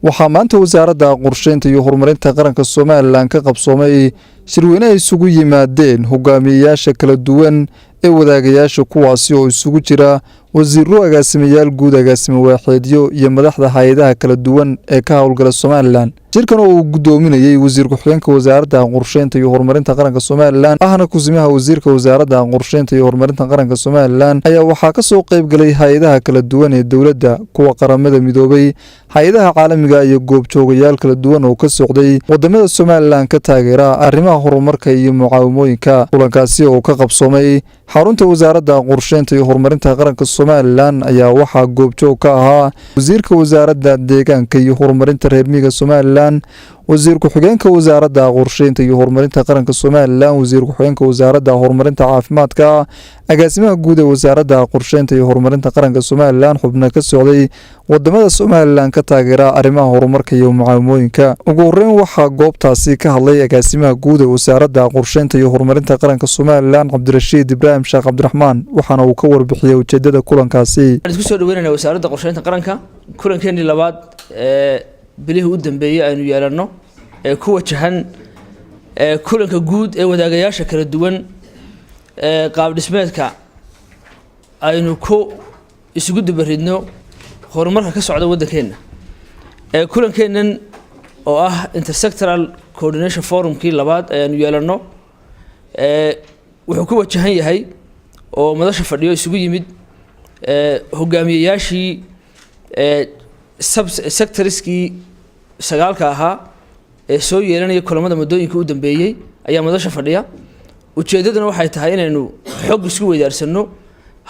Waxaa maanta Wasaaradda Qorsheynta iyo Horumarinta Qaranka Somaliland ka qabsoomay shirweyne ay isugu yimaadeen hogaamiyeyaasha kala duwan ee wadaagayaasha, kuwaasi oo isugu jira wasiiro, agaasimayaal guud, agaasime waaxeedyo iyo madaxda hay-adaha kala duwan ee ka howlgala Somaliland. Shirkan oo uu gudoominayey wasiir ku-xigeenka Wasaaradda Qorsheynta iyo Horumarinta Qaranka Somaliland, ahna kusimaha wasiirka Wasaaradda Qorsheynta iyo Horumarinta Qaranka Somaliland, ayaa waxaa kasoo qeybgalay hay-adaha kala duwan ee dowladda, kuwa Qaramada Midoobay, hay-adaha caalamiga iyo goobjoogayaal kala duwan oo ka socday wadamada Somaliland ka taageera arrimaha horumarka iyo mucaawimooyinka. Kulankaasi oo ka qabsoomay xarunta Wasaaradda Qorsheynta iyo Horumarinta Qaranka Somaliland ayaa waxaa goobjoog ka ahaa wasiirka Wasaaradda Deegaanka iyo Horumarinta Reer Miyiga Somaliland, wasiir ku-xigeenka Wasaaradda Qorsheynta iyo Horumarinta Qaranka Somaliland, wasiir ku-xigeenka Wasaaradda Horumarinta Caafimaadka, agaasimaha guud ee Wasaaradda Qorsheynta iyo Horumarinta Qaranka Somaliland, xubno ka socday wadamada Somaliland ka taageera arrimaha horumarka iyo mucaawimooyinka. Ugu horeyn waxaa goobtaasi ka hadlay agaasimaha guud ee Wasaaradda Qorsheynta iyo Horumarinta Qaranka Somaliland, Cabdirashiid Ibraahim Sheekh Cabdiraxmaan, waxaana uu ka warbixiyey ujeedada kulankaasi. Waxaan isku soo dhaweynayna Wasaaradda Qorsheynta Qaranka kulankeenii labaad ee bilihii u dambeeyey aynu yeelanno ee ku wajahan ee kulanka guud ee wadaagayaasha kala duwan ee qaab dhismeedka aynu ku isugu dubaridno horumarka ka socda waddankeenna. Ee kulankeennan oo ah intersectoral coordination forumkii labaad aynu yeelanno ee wuxuu ku wajahan yahay oo madasha fadhiyo isugu yimid hogaamiyeyaashii sub sectorskii sagaalka ahaa ee soo yeelanaya kulamada muddooyinka u dambeeyey ayaa madasha fadhiya. Ujeeddaduna waxay tahay inaynu xog isku weydaarsano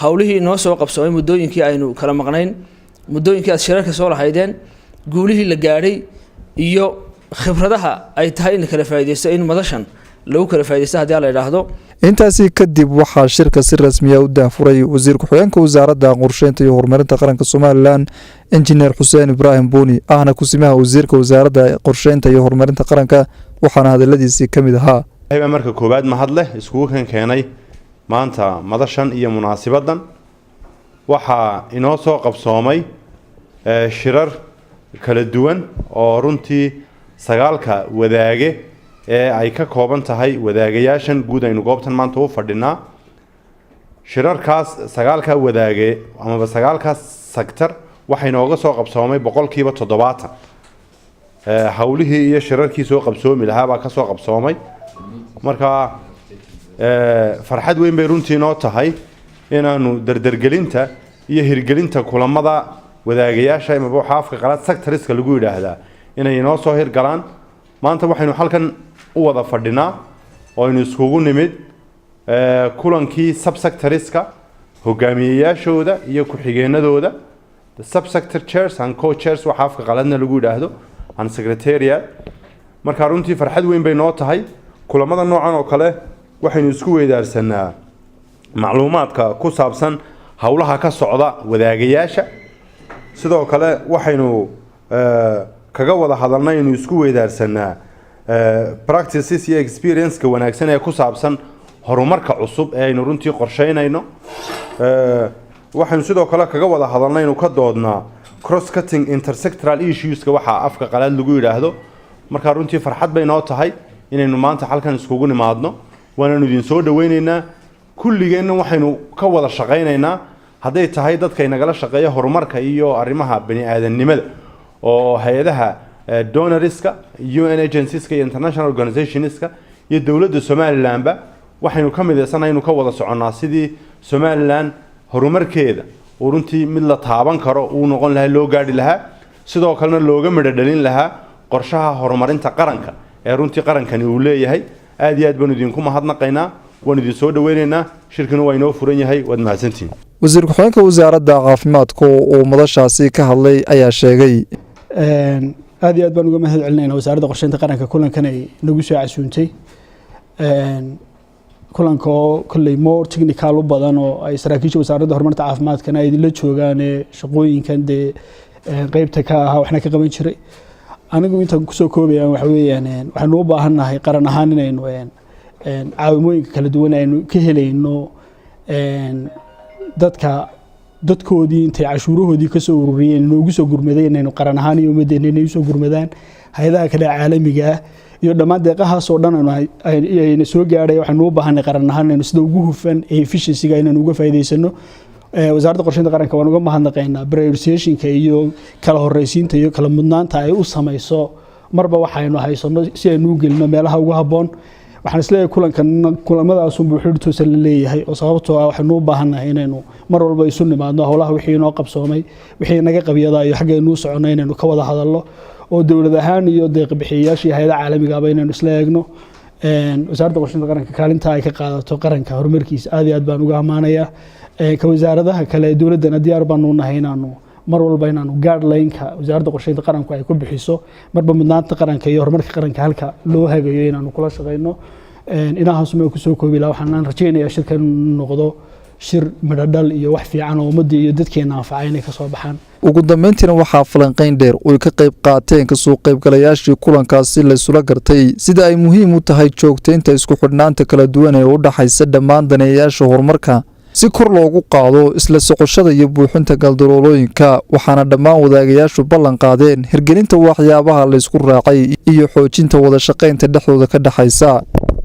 howlihii inoo soo qabsoomay muddooyinkii aynu kala maqnayn, muddooyinkii aad shirarka soo lahaydeen, guulihii la gaadhay iyo khibradaha ay tahay in la kala faaideysto, in madashan lagu kala faa'idaysto haddii la idhaahdo. Intaasi kadib waxaa shirka si rasmiya u daahfuray wasiir ku-xigeenka Wasaaradda Qorsheynta iyo Horumarinta Qaranka Somaliland, Injineer Xuseen Ibraahim Buuni, ahna kusimaha wasiirka Wasaaradda Qorsheynta iyo Horumarinta Qaranka, waxaana hadaladiisii ka mid ahaa: Baa marka koowaad mahad leh iskugu kan keenay maanta madashan iyo munaasibadan. Waxaa inoo soo qabsoomay shirar kala duwan oo runtii sagaalka wadaage ee ay ka kooban tahay wadaagayaashan guud aynu goobtan maanta u fadhinaa. Shirarkaas sagaalka wadaage amaba sagaalkaas sector waxaa inooga soo qabsoomay 70% hawlihii iyo shirarkii soo qabsoomi lahaa baa kasoo qabsoomay. Marka farxad weyn bay runtii inoo tahay inaanu dardargelinta iyo hirgelinta kulamada wadaagayaasha amaba waxaa afka qalaad sectorska lagu yidhaahdaa inay inoo soo hirgalaan. Maanta waxaynu halkan u wada fadhinaa oo aynu iskugu nimid kulankii subsectorska hogaamiyeyaashooda iyo ku-xigeenadooda, the subsector chairs and co-chairs waxa afka qaladna lagu yidhaahdo, and secretariat. Marka runtii farxad weyn bay noo tahay. Kulamada noocan oo kale waxaynu isku weydaarsanaa macluumaadka ku saabsan howlaha ka socda wadaagayaasha. Sidoo kale waxaynu kaga wada hadalnay aynu isku weydaarsanaa practices iyo experience-ka wanaagsan ee ku saabsan horumarka cusub ee aynu runtii qorsheynayno. Waxaynu sidoo kale kaga wada hadalnay aynu ka doodnaa cross cutting intersectoral issueska waxaa afka qalaad lagu yidhaahdo. Marka runtii farxad bay noo tahay inaynu maanta halkan iskugu nimaadno, waananu idin soo dhaweyneynaa. Kulligeenna waxaynu ka wada shaqaynaynaa, hadday tahay dadka inagala shaqeeya horumarka iyo arrimaha bani aadamnimada oo hay-adaha donorska, UN agencieska iyo international organizationska iyo dowladda Somalilandba, waxaynu ka midaysanahay inuu ka wada soconnaa sidii Somaliland horumarkeeda uu runtii mid la taaban karo uu noqon lahaa, loo gaadhi lahaa, sidoo kalena looga midho dhalin lahaa qorshaha horumarinta qaranka ee runtii qarankani uu leeyahay. Aad iyo aad baanu idinku mahadnaqaynaa, waan idin soo dhaweynaynaa. Shirkina waa inoo furan yahay, waad mahadsantihin. Wasiir ku-xigeenka Wasaaradda Caafimaadka oo madashaasi ka hadlay ayaa sheegay: Aad iyo aad baan uga mahad celinayna Wasaaradda Qorsheynta Qaranka kulankan ay nagu soo casuuntay, kulanka oo kolley more technical u badan oo ay saraakiisha Wasaaradda Horumarinta Caafimaadkana ay idinla joogaan ee shaqooyinkan dee qeybta ka ahaa waxna ka qaban jiray. Anigu intaan kusoo koobayaan waxa weeyaan, waxaynu u baahannahay qaran ahaan inaynu caawimooyinka kala duwan aynu ka helayno dadka Dadkoodii intay cashuurahoodii kasoo ururiyeen inoogu soo gurmaday, inaynu qaran ahaan iyo ummaddeena inay usoo gurmadaan, hay-adaha kale caalamiga ah iyo dhammaan deeqahaas oo dhan ayna soo gaadhay, waxaynu u baahanay qaran ahaan inaynu sida ugu hufan ee efficiency-ga inaynu uga faa'iidaysano. Wasaaradda Qorsheynta Qaranka waan uga mahadnaqaynaa prioritizationka iyo kala horreysiinta iyo kala mudnaanta ay u samayso marba waxaynu haysano si aynu u gelino meelaha ugu habboon. Waxaan isleeyahay kulankan kulamadaasunbuu xidhi toosan la leeyahay, oo sababtoo ah waxaynu u baahannahay inaynu mar walba isu nimaadno, howlaha wixii inoo qabsoomay, wixii naga qabyada iyo xaggaynuu soconno inaynu ka wada hadalno, oo dowlad ahaan iyo deeq bixiyayaasha iyo hay-ada caalamigaaba inaynu isla eegno. Wasaaradda Qorsheynta Qaranka kaalinta ay ka qaadato qaranka horumarkiisa aad iyo aad baan uga ammaanayaa. Ka wasaaradaha kale dowladdana diyaar baanu nahay inaanu mar walba inaanu guideline-ka Wasaaradda Qorsheynta Qaranku ay ku bixiso marba mudnaanta qaranka iyo horumarka qaranka halka loo hagayo inaanu kula shaqeyno. Inahaasuma kusoo koobi laha. Waxaan rajaynayaa shirkan inuu noqdo shir midhodhal iyo wax fiican oo ummadda iyo dadkeena anfaca inay kasoo baxaan. Ugu dambeyntiina waxaa falanqayn dheer oy ka qayb qaateen kasoo qaybgalayaashii kulankaasi laysula gartay sida ay muhiim u tahay joogtaynta isku xidhnaanta kala duwan ee u dhaxaysa dhammaan daneeyayaasha horumarka, si kor loogu qaado isla socoshada iyo buuxinta galdaloolooyinka. Waxaana dhammaan wadaagayaashu ballan qaadeen hirgelinta waxyaabaha laysku raacay iyo xoojinta wada shaqaynta dhexdooda ka dhexaysa.